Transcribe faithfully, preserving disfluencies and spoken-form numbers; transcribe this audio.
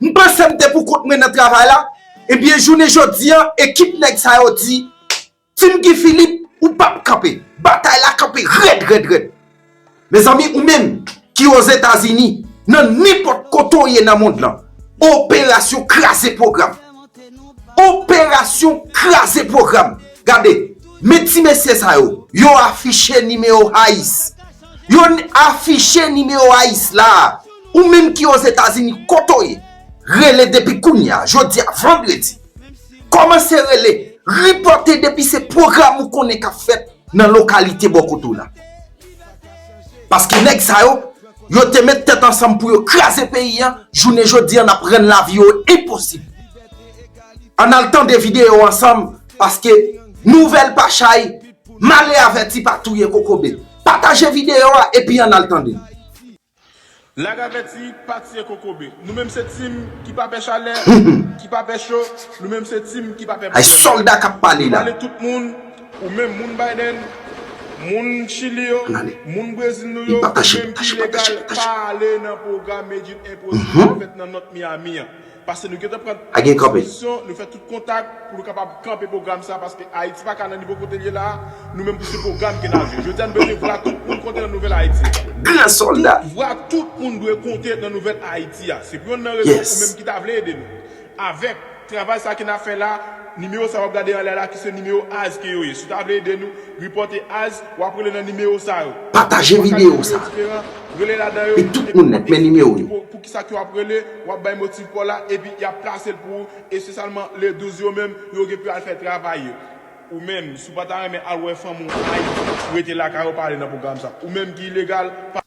M panse m te pou kont mwen nan travay la. Ebyen, jounen jodi an, ekip nèg sa yo di, Team Guy Philippe, ou p ap kanpe. Batay la kanpe rèd, rèd, rèd. Mezanmi, ou menm ki Ozetazini, nan nenpòt kote w ye nan mond lan, operasyon kraze pwogram. Operasyon kraze pwogram. Gade, men ti mesye sa yo, yo afiche nimewo ICE. Yo n- afiche nimewo ICE la. Ou menm ki Ozetazini, kote w ye, rele depi kounye a, jodi a, vandredi. Kòmanse rele, ripòte depi se pwogram ou konnen k ap fèt nan lokalite bò kote w la. Paske nèg sa yo, yo te met tèt ansanm pou yo kraze peyi an, jounen jodi an, n ap rann lavi yo enposib. Ann al tande videyo ansanm, paske nouvèl pa chay, male avèti pa touye kokobe. Pataje videyo a, epi ann al tande. Lag avèti, pa tiye kokobe. Nou menm se team ki pa pè chalè, ki pa pè cho, nou menm se team ki pa pè Ay sòlda k ap pale la. Pale tout moun, ou menm moun Biden, moun Chili yo, moun Brezil nou yo, ou menm ki ilegal, pa ale nan pwogram Made in Impossible k ap fèt nan North Miami an. Paske nou gentan pran tout dispozisyon, nou fè tout kontak pou nou kapab kanpe pwogram sa, paske Ayiti pa ka nan nivo kote l ye la a, nou menm pou se pwogram ke n ap jwe. Jodi a nou bezwen vwa tout moun konte nan nouvèl Ayiti. Gran sòlda. Vwa tout moun dwe konte nan nouvèl Ayiti a. Se pou yonn nan rezon ou menm ki ta vle ede nou. Avèk travay sa ke n ap fè la, nimewo sa w ap gade anlè la ki se nimewo ICE ke yo ye. Si w ta vle ede nou, ripòte ICE, w ap rele nan nimewo sa yo. Pataje videyo sa. Rele ladan yo. Epi tout moun nèt, men nimewo yo. Poukisa ke w ap rele, w ap bay motif pa w la, epi y ap plase l pou ou, espesyalman le douz yo menm, yo gen pou y al fè travay yo. Ou menm, si w pa ta renmen al wè fanmi w Ayiti, rete lakay ou, pa ale nan pwogram sa. Ou menm ki ilegal, pa